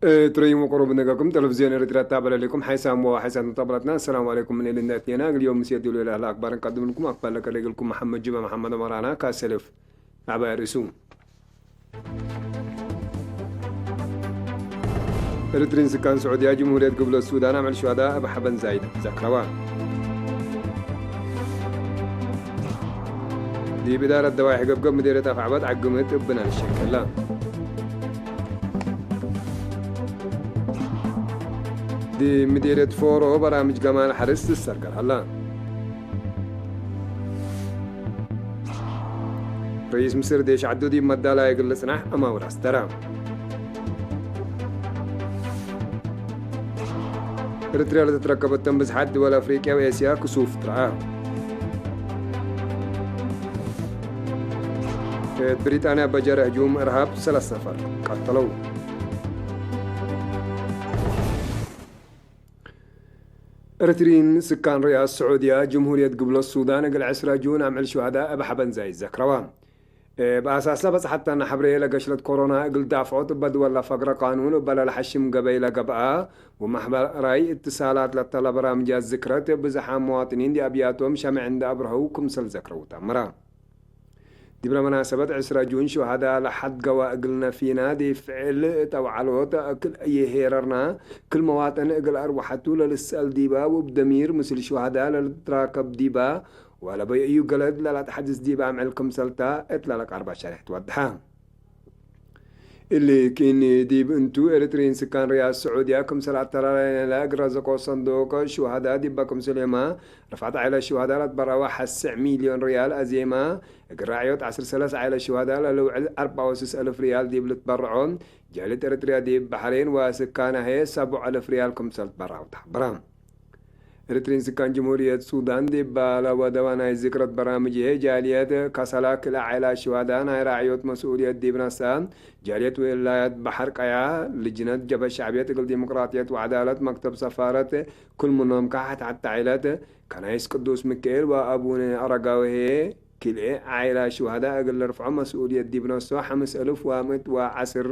እትረይሙ ቅሩብ ነገርኩም ቴሌቪዝዮን ኤርትራ ተባለለይኩም ሓይሳም ወ ሓይሳም ተባላትና። ሰላም ዓለይኩም። ምን ልነት ኔና ግልዮም ምስ የድሉ ኢላ ኣክባርን ቀድምልኩም ኣክባር ለከ ለግልኩም መሐመድ ጅማ መሐመድ መራና ካሰልፍ ናባይ ርእሱ። ኤርትሪን ስካን ስዑድያ ጅምሁርየት ግብለት ሱዳን ኣብ ዕል ሸዋዳ ኣብ ሓበን ዛይድ ዘክረዋ። ዲብ ኢዳረት ደዋይ ሕገብገብ ምዴርየት ኣፍዓበት ዓግምት እብናን ሸከላ። ዲ ምዴርየት ፎሮ በራምጅ ገማል ሓርስ ትሰርገር ኣላ። ርኢስ ምስር ዴሽ ዓዱ ዲብ መዳላይ እግል ጽናሕ ኣማውር ኣስተራ። ኤርትርያ ለተትረከበተን ብዝሓት ድወል ኣፍሪቅያ ወኤስያ ክሱፍ ትረኣ። ብሪጣንያ በጀረ ህጁም እርሃብ ሰለስተ ነፈር ቀተለው። ኤርትሪን ስካን ሪያድ ስዑድያ ጅምሁርየት ግብሎት ሱዳን እግል ዕስራ ጁን ኣምዕል ሸዋዳ እብ ሓበን ዛይ ዘክረዋ። ብኣሳስላ በጽሓታና ሕብሬ ለገሽለት ኮሮና እግል ዳፍዖት በድወላ ፈግረ ቃኑን በለለ ሓሽም ገበይ ለገብኣ ወማሕበራይ እትሳላት ለተለ በራምጃት ዝክረት ብዝሓ መዋጥኒን ዲኣብያቶም ሸምዕ እንደ ኣብርሀው ክምሰል ዘክረው ታምራ። ዲብረ መናሰበት ዕስራ ጁን ሸሃዳ ለሓድገዋ እግል ነፊና ዲ ፍዕል ጠውዓሎት እክል እየሄረርና ክል መዋጠን እግል ኣርዋሓቱ ለልሰል ዲባ ወብደሚር ምስል ሸሃዳ ለልትራከብ ዲባ ዋለበይ እዩ ገለድ ለላትሓድስ ዲብ ኣምዕል ክምሰልታ እት ለለቅ ኣርባ ሸሪሕ ትወድሓ። እሊ ኪኒ ዲብ እንቱ ኤርትሪን ስካን ሪያድ ስዑድያ ክምሰል ኣተላላይነ ለእግራ ዘቆ ሰንዶቅ ሹሃዳ ዲባ ክምሰል የማ ርፋት ዓይለ ሹሃዳ ለትበረዋ ሓስዕ ሚልዮን ሪያል ኣዜማ እግር ራዕዮት ዓስር ሰለስ ዓይለ ሹሃዳ ለልውዕል ኣርባ ወስስ እልፍ ሪያል ዲብ ልትበርዖ ጃልት ኤርትርያ ዲብ ባሕሬን ወስካና ሄ ሰቡዕ እልፍ ሪያል ክምሰል ትበራው ተሓብራ። ኤርትሪን ስካን ጅምሁርየት ሱዳን ዲባላ ወደዋ ናይ ዝክረት በራምጅ ሄ ጃልየት ካሳላ ክልኣ ዓይላ ሽዋዳ ናይ ራዕዮት መስኡልየት ዲብ ነሳ ጃልየት ውላያት ባሕር ቀያ ልጅነት ጀበ ሻዕብየት እግል ዲሞቅራጥየት ወዓዳለት መክተብ ሰፋረት ኩል ምኖም ካሕት ሓታ ዓይለት ከናይስ ቅዱስ ሚካኤል ወኣቡነ ኣረጋዊ ሄ ክልኤ ዓይላ ሽዋዳ እግል ልርፍዖ መስኡልየት ዲብ ነሶ ሓምስ እልፍ ወምእት ወዓስር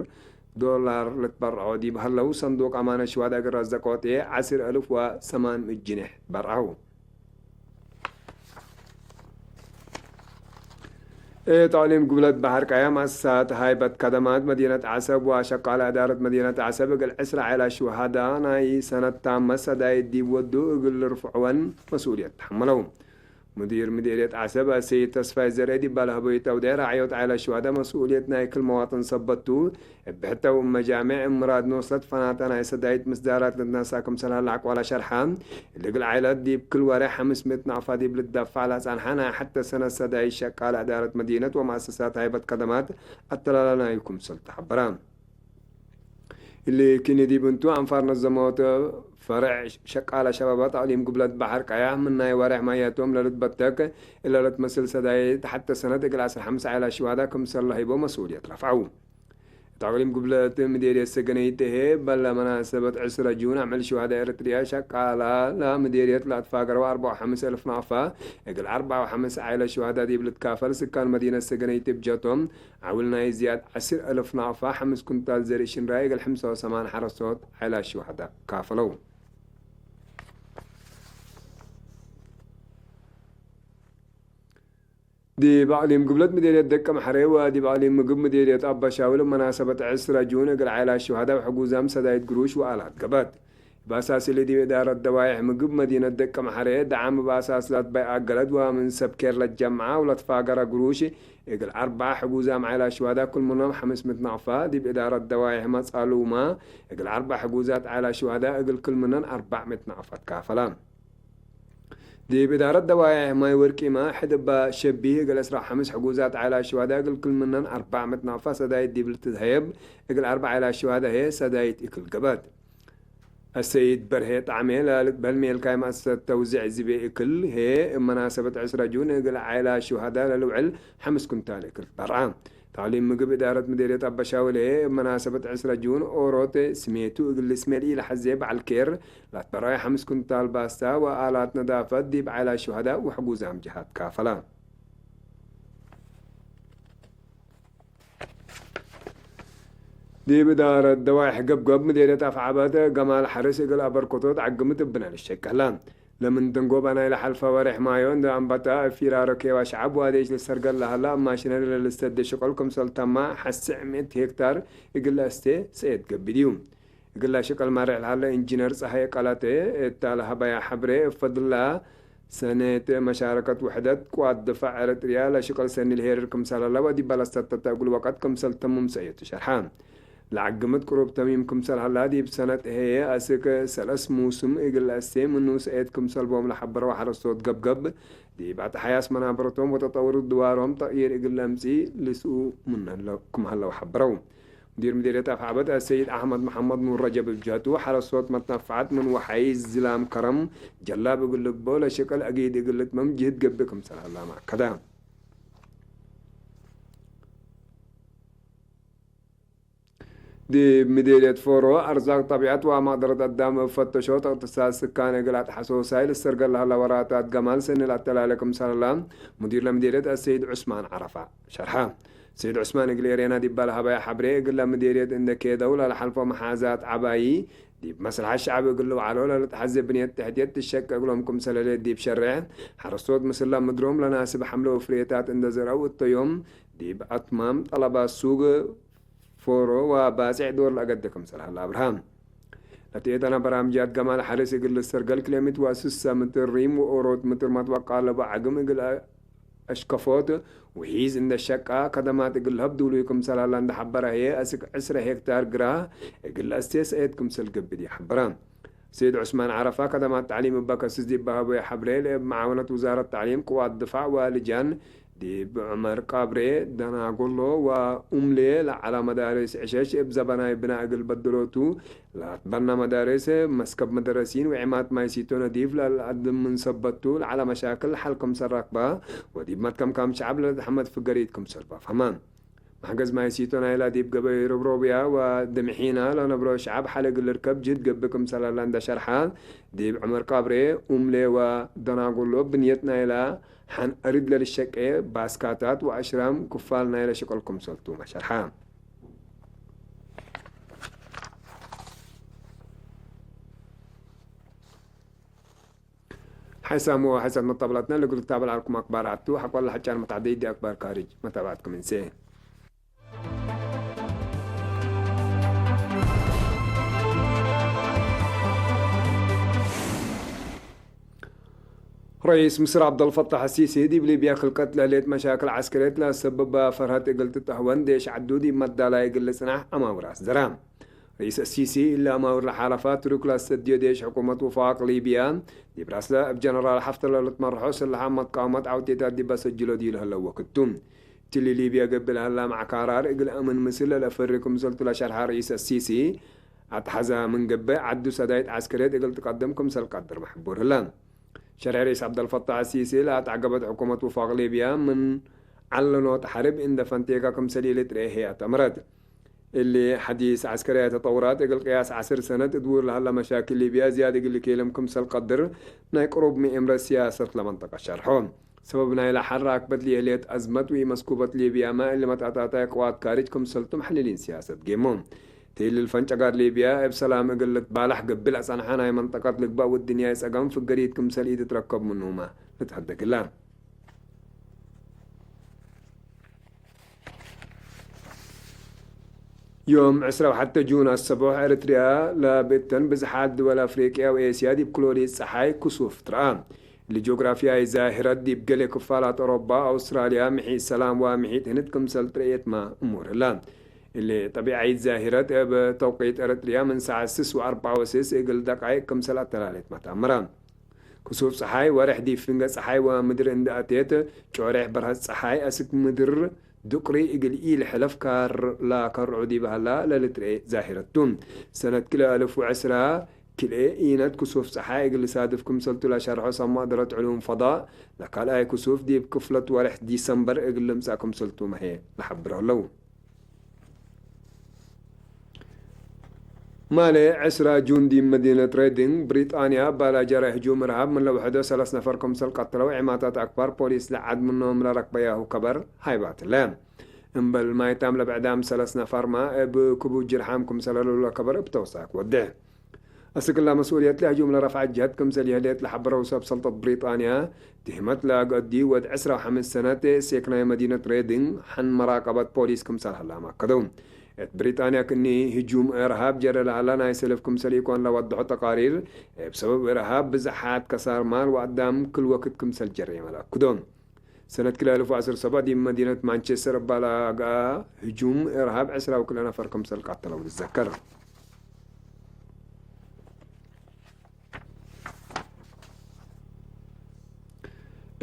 ዶላር ልትበርዖ ዲብ ሀለው ሰንዱቅ ኣማነ ሽዋዳ እግል ረዘቆ ጤ ዓስር እልፍ ወሰማን ምእት ጅንሕ በርዐው። ተዕሊም ጉብለት ባሕር ቀያ ማሳት ሃይበት ከደማት መዲነት ዓሰብ ወሸቃለ እዳረት መዲነት ዓሰብ እግል ዕስራ ዓይላ ሽዋዳ ናይ ሰነት ታመት ሰዳይት ዲብ ወዱ እግል ልርፍዕወን መስኡልየት ተሐመለው። ሙዲር ምድርየት ዓሰብ ኣሰይድ ተስፋይ ዘርኤ ዲባል ህቦይ ተውደ ራዕዮት ዓይላ ሽዋዳ መስኡልየት ናይ ክል መዋጥን ሰበቱ እብ ሕተው መጃምዕ ምራድ ኖስለት ፈናታ ናይ ሰዳይት ምስዳራት ልትነሳ ክምሰል ሀላ ዕቋላ ሸርሓ ልግል ዓይላት ዲብ ክል ወረ ሓምስ ምእት ናቕፋ ዲብ ልትደፋዕ ላጻንሓ ናይ ሓተ ሰነት ሰዳይት ሸቃል ኣዳረት መዲነት ወመኣሰሳት ሃይበት ከደማት ኣተላላናዩ ክምሰል ተሓበራ። እሊ ኪኒ ዲብ እንቱ ኣንፋር ነዘመወት ፈርዕ ሸቃለ ሸባባት ኣሊም ጉብለት ባሕር ቀያሕ ምን ናይ ወርሕ ማያቶም ለልትበተክ እለ ለትመስል ሰዳይት ሓተ ሰነት እግል ዓሰርተ ሓምስ ዓይላ ሽዋዳ ክምሰል ለሂቦ መስኡልየት ረፍዐው። እት ኣቅሊም ጉብለት ምዴርየት ሰገነይት ተሄ በለ መናሰበት ዕስረ ጁን ኣምዕል ሽዋዳ ኤርትርያ ሸቃላ ለምዴርየት ለኣትፋገረው ኣርባ ወሓምስ እልፍ ናፋ እግል ኣርባ ወሓምስ ዓይለ ሽዋዳ ዲብ ልትካፈል ስካን መዲነት ሰገነይት ብጀቶም ዓውል ናይ ዝያድ ዓስር እልፍ ናቕፋ ሓምስ ኩንታል ዘርኢ ሽንራይ እግል ሓምሳ ወሰማን ሓረስቶት ዓይላ ሽዋዳ ካፈለው። ዲብ ኣቕሊም ግብለት ምዴርየት ደቀ ማሕረ ወዲብ ኣቕሊም ምግብ ምዴርየት ኣባሻውል መናሰበት ዕስራ ጁን እግል ዓይላ ሽዋዳ ብሕጉዛም ሰዳይት ግሩሽ ወኣላት ገበት። ባሳስሊ ዲብ እዳረት ደዋይሕ ምግብ መዲነት ደቀ ማሕረ ደዓም ባሳስላት ባይ ኣገለት ወምን ሰብ ኬር ለጀምዓ ውለት ፋገረ ግሩሽ እግል ኣርባዓ ሕጉዛም ዓይላ ሽዋዳ ክል ምኖም ሓምስ ምት ናቕፋ ዲብ እዳረት ደዋይሕ መጻሉማ እግል ኣርባዓ ሕጉዛት ዓይላ ሽዋዳ እግል ክል ምነን ኣርባዕ ምት ናቕፋ ትካፈላ። ዲብ እዳረት ደዋይሕ ማይ ወርቂማ ሕድባ ሸቢህ እግል ዕስራ ሓምስ ሕጉዛት ዓይላ ሽዋዳ እግል ክል ምነን ኣርባዕ ምት ናቕፋ ሰዳይት ዲብ ልትትሀየብ እግል ኣርባዕ ዓይላ ሽዋዳ ሄ ሰዳይት እክል ገበት። ኣሰይድ በርሄ ጣዕሜ ለልትበህል ሜልካይ ማእሰሰት ተውዚዕ ዝቤ እክል ሄ እብ መናሰበት ዕስራ ጁን እግል ዓይላ ሽውሃዳ ለልውዕል ሓምስ ኩንታል እክል በርዓ። ታዕሊም ምግብ እዳረት ምዴርየት ኣባሻውል ሄ እብ መናሰበት ዕስራ ጁን ኦሮት ስሜቱ እግል ስሜል ኢለሐዜ በዓል ኬር ላትበራዊ ሓምስ ኩንታል ባስታ ወኣላት ነዳፈት ዲብ ዓይላ ሽውሃዳ ወሕጉዛም ጅሃት ካፈላ። ዲብ ዳረት ደዋይሕ ገብገብ ምዴርየት ኣፍዓበት ገማል ሓርስ እግል ኣበርኮቶት ዓግምት እብናል ሸቀላ። ለምን ደንጎባ ናይ ለሓልፋ ወሬሕ ማዮ እንደ ኣንባታ እፊራ ረኬባ ሸዓብ ዋዴሽ ልሰርገል ለሃላ ኣብ ማሽነሪ ለልሰደ ሽቆል ክምሰል ተማ ሓስዕ ሚእት ሄክታር እግል ኣስቴ ሰየት ገቢድ እዩ። እግላ ሽቀል ማርሕ ለሃለ ኢንጂነር ፀሃየ ቃላተ እታ ለሃባያ ሓብሬ እፈድላ ሰኔት መሻረከት ውሕደት ቅዋት ድፋዕ ኤረትርያ ለሽቀል ሰኒ ልሄርር ክምሰል ኣለወ ዲባ ለሰተተ እግል ወቀት ክምሰል ተሙም ሰእየቱ ሸርሓ። ለዓግምት ቅሩብ ተሚም ክምሰል ሃላ ዲብ ሰነት እሄየ ኣስክ ሰለስ ሙስም እግል ኣስቴ ምኑ ሰእየት ክምሰል ቦም ለሓበረው ሓረስቶት ገብገብ ዲብ ኣጥሓያስ መናበረቶም ወተጠውሩ ድዋሮም ተቕይር እግል ለምጺ ልስኡ ምነለ ክምሃለው ሓበረው። ሙዲር ምዲርየት ኣፍዓበት ኣሰይድ ኣሕመድ መሓመድ ኑር ረጀብ ብጀቱ ሓረስቶት መትነፍዓት ምን ወሓይ ዝላም ከረም ጀላብ እግል ልግቦ ለሸቀል ኣጊድ እግል ልጥመም ጅህድ ገብእ ክምሰል ሃላ ማእከዳ። ዲብ ምዴርየት ፎሮ ኣርዛቅ ጠቢዐት ወማቅደረት ኣዳም እብ ፈተሾ ተቅትሳት ስካን እግል ኣትሓሶሳይ ልሰርገል ለሃላ ወራታት ገማል ሰኒ ለኣተላለ ክምሰል ሃላ ሙዲር ለምዴርየት ኣሰይድ ዑስማን ዓረፋ ሸርሓ። ሰይድ ዑስማን እግል ኤሬና ዲባ ለሃባያ ሓብሬ እግላ ምዴርየት እንደ ኬደው ለልሓልፎ መሓዛት ዓባዪ ዲብ መስርሓ ሸዓብ እግል ልውዓሎ ለልትሓዘ ብንየት ትሕትየት ትሸቅ እግሎም ክምሰለለ ዲብ ሸርዕ ሓረስቶት ምስላ ምድሮም ለናስብ ሓምለዊ ፍሬታት እንደ ዘርአው እተዮም ዲብ ኣትማም ጠለባት ሱግ ፎሮ ወባጽዕ ዶር ለአገደ ክምሰል ሃላ ኣብርሃም። ለትኤተና በራምጃት ገማል ሓርስ እግል ልሰርገል ክሌሚት ወስሰ ምትር ሪም ወኦሮት ምትር መትወቃ ለቦ ዓግም እግል ኣሽከፎት ውሒዝ እንደ ሸቃ ከደማት እግል ለሀብ ድውሉይ ክምሰል ሃላ እንደ ሓበረ ህየ እስክ ዕስረ ሄክታር ግራ እግል ለእስቴ ሰኤት ክምሰል ገብድ ይሓበረ። ሰይድ ዑስማን ዓረፋ ከደማት ታዕሊም እበ ከስስ ዲብ በሀቦ የሐብሬ ለእብ መዓወነት ውዛረት ታዕሊም ቅዋት ድፋዕ ወልጃን ዲብ ዑመር ቃብሬ ደናጎሎ ወኡምሌ ለዓላ መዳርስ ዕሸሽ እብ ዘበናይ ብና እግል በድሎቱ ለአትበና መዳርስ መስከብ መደረሲን ወዒማት ማይ ሲቶ ነዲፍ ለልአድም ምን ሰበቱ ለዓላ መሻክል ሐል ክምሰል ረክባ ወዲብ መትከም ካም ሸዓብ ለልትሐመድ ፍገሪት ክምሰል ባፈማ። መሕገዝ ማይ ሲቶ ናይላ ዲብ ገበይ ሮብሮብያ ወድምሒና ለነብሮ ሸዓብ ሐለ እግል ልርከብ ጅህድ ገብእ ክምሰል ሀላ እንደ ሸርሓ፣ ዲብ ዑመር ቃብሬ፣ ኡምሌ ወደናጎሎ ብንየት ናይላ ሐን አሪድ ለልሸቄ ባስካታት ወአሽራም ክፋል ናይለ ሽቀል ክምሰልቱ መሸርሓ። ሓይሳም ወሓይሳት መጣብላትና ለእግል ክታበል ዓልኩም ኣክባር ኣቱ ሓቋላ ሓጫር መታዕደይ ዲ ኣክባር ካሪጅ መታብዓትኩም እንሴ። ረኢስ ምስር ዓብደልፈታሕ ሲሲ ዲብ ሊብያ ክልቀት ለህሌት መሻክል ዓስከርየት ለሰበባ ፈርሀት እግል ትጠህወን ዴሽ ዓዱ ዲብ መዳላይ እግል ልጽናሕ ኣማውር ኣስደራ። ርኢስ ሲሲ እሊ ኣማውር ለሓለፋ ትሩክ ላስተድዮ ዴሽ ሕኩመት ውፋቅ ሊብያ ዲብ ራስለ እብ ጀነራል ሓፍተር ለልትመርሖ ስልሓ መትቃወመት ዓውቴታት ዲብ ኣሰጅሎ ድዩ ለህለው ወክቱ። ትሊ ሊብያ ገብእ ለሀላ ማዕካራር እግል ኣምን ምስል ለለፈሪ ክምሰልቱ ለሸርሓ ርኢስ ሲሲ ኣትሓዛ ምን ገብእ ዓዱ ሰዳይት ዓስከርየት እግል ትቀድም ክምሰል ቀድር መሕቡር ህላ። ሸርሒ ርኢስ ዓብደልፈታሕ ሲሲ ለኣትዓገበት ሕኩመት ውፋቅ ሊብያ ምን ዓለኖት ሐርብ እንደ ፈንቴካ ክምሰል ኢልትርኤ ህያት ኣምረት። እሊ ሐዲስ ዐስከርያ ተጠውራት እግል ቅያስ ዐስር ሰነት እድውር ለሀላ መሻክል ሊብያ ዝያድ እግል ልኬልም ክምሰል ቀድር ናይ ቅሩብ ምእምረት ስያሰት ለመንጠቀ ሸርሖ። ሰበብ ናይላ ሐር ራክበት ሊህሌት አዝመት ወኢመስኩበት ሊብያመ እሊ መትአታታይ ቅዋት ካርጅ ክምሰልቱ መሐልሊን ስያሰት ጌሞ። ቴልል ፈንጨጋር ሊብያ እብ ሰላም እግል ልትባላሕ ገብእ ለጸንሐ ናይ መንጠቀት ልግባእ ወድንያይ ጸገም ፍገሪት ክምሰል ኢትትረከብ ምኑመ ልትሀደግላ። ዮም ዕስራ ወሐተ ጁን አሰቦሕ ኤርትርያ ለብእተን ብዝሓት ድወል አፍሪቅያ ወኤስያ ዲብ ክሎሊት ጸሓይ ክሱፍ ትረኣ። እሊ ጂኦግራፊያይ ዛሂረት ዲብ ገሌ ክፋላት ኦሮባ፣ አውስትራልያ፣ ምሒት ሰላም ወምሒት ህንድ ክምሰል ትረኤትማ እሙር ህላ። እሊ ጠቢዓይት ዛሂረት እብ ተውቂት ኤርትርያ ምን ሰዓት ስስ ወአርብዓ ወስስ እግል ደቃይቅ ክምሰል አተላሌትማ ተአምራ። ክሱፍ ጸሓይ ወሬሕ ዲብ ፍንገ ጸሓይ ወምድር እንደ ኣቴት፣ ጮሬሕ በርሀት ጸሓይ አስክ ምድር ድቁሪ እግል ኢልሕለፍ ካር ላከርዑ ዲብ ሀላ ለልትርኤ ዛሂረቱ። ሰነት ክልኤ አልፍ ወዕስራ ክልኤ ኢነት ክሱፍ ጸሓይ እግል ልሳድፍ ክምሰልቱ ለሸርሖ ሰብ መቅደረት ዕሉም ፈዳእ፣ ለካልኣይ ክሱፍ ዲብ ክፍለት ወሬሕ ዲሰምበር እግል ልምጻእ ክምሰልቱ መሄ ለሐብር ሀለው። ማሌ ዕስራ ጁን ዲብ መዲነት ሬዲንግ ብሪጣንያ ባላጀራ ህጁም እርሃብ ምን ለውሐዶ ሰለስ ነፈር ክምሰል ቀትለው ዒማታት አክባር ፖሊስ ለዓድ ምኖም ለረክበያሁ ከበር ሃይባትለ። እምበል ማይታም ለብዕዳም ሰለስ ነፋርማ እብ ክቡ ጅርሓም ክምሰል ህለሉ ለከበር እብ ተወሳክ ወድዕ። እስክላ መስኡልየት ለህጁም ለረፍዓ ጀህት ክምሰል የህልየት ለሐበረው ሰብ ሰልጠት ብሪጣንያ፣ ትህመት ለአገዲ ወድ ዕስራ ወሐምስ ሰነት ሴክናይ መዲነት ሬድንግ ሐን መራቀበት ፖሊስ ክምሰል ሀላም አከደው። እት ብሪጣንያ ክኒ ህጁም እርሃብ ጀረ ለሀላ ናይ ሰልፍ ክምሰል ኢኮን ለወድሖ ተቃሪር፣ እብ ሰበብ እርሃብ ብዝሓት ከሳር ማል ወአዳም ክል ወክት ክምሰል ጀረ የመላክዶም። ሰነት ክልኤ እልፍ ወዐስር ሰብዓ ዲብ መዲነት ማንቸስተር እባ ለአግአ ህጁም እርሃብ ዕስራ ወክልኤ ነፈር ክምሰል ቀተለው ልዘከር።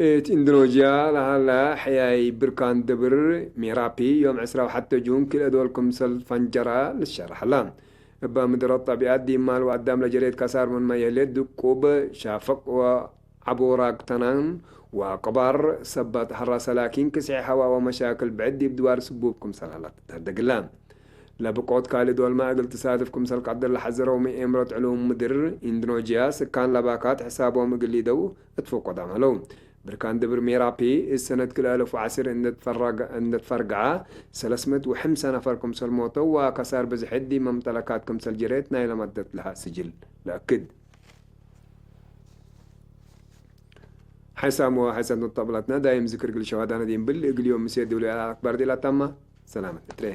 እት ኢንዶኖዥያ ለሃላ ሕያይ ብርካን ድብር ሜራፒ ዮም ዕስራ ወሐተ ጁን ክልኤ ዶል ክምሰል ፈንጀራ ልሸርሐላ። እባ ምድረት ጠቢዓት ዲብ ማል ወአዳም ለጀሬት ከሳር ምንመ የህሌት ድቁብ ሻፍቅ ወ ዐቦ ራግተናን ወአቅባር ሰበት ሀራሰ ላኪን ክስሒ ሀዋ ወመሻክል ብዕድ ዲብ ድዋር ስቡብ ክምሰል ሀላ ትተህደግላ። ለብቆት ካልእ ዶልመ እግል ትሳትፍ ክምሰል ቀድር ለሐዘረው ምኤምረት ዕሉም ምድር ኢንዶኖዥያ ስካን ለባካት ሕሳቦም እግል ሊደው እት ፈቆዳም ሀለው። ብርካን ድብር ሜራፒ እት ሰነት ክልኤ እልፍ ወዐስር እንደ ትፈረገ-፣ እንደ ትፈርገዐ ሰለስ ምእት ወሐምሳ ነፈር ክምሰል ሞተው ወከሳር ብዝሕት ዲብ መምጠለካት ክምሰል ጅሬት ናይ ለመደት ለሀ ስጅል ለአክድ። ሓይሳም ወሓይሳም ተጣብላትና ዳይም ዝክር ግል ሸዋዳና ዲምብል እግልዮም ምሴ ድብሉ ያላ አክባር ዲላ ታማ ሰላመት እትሬ።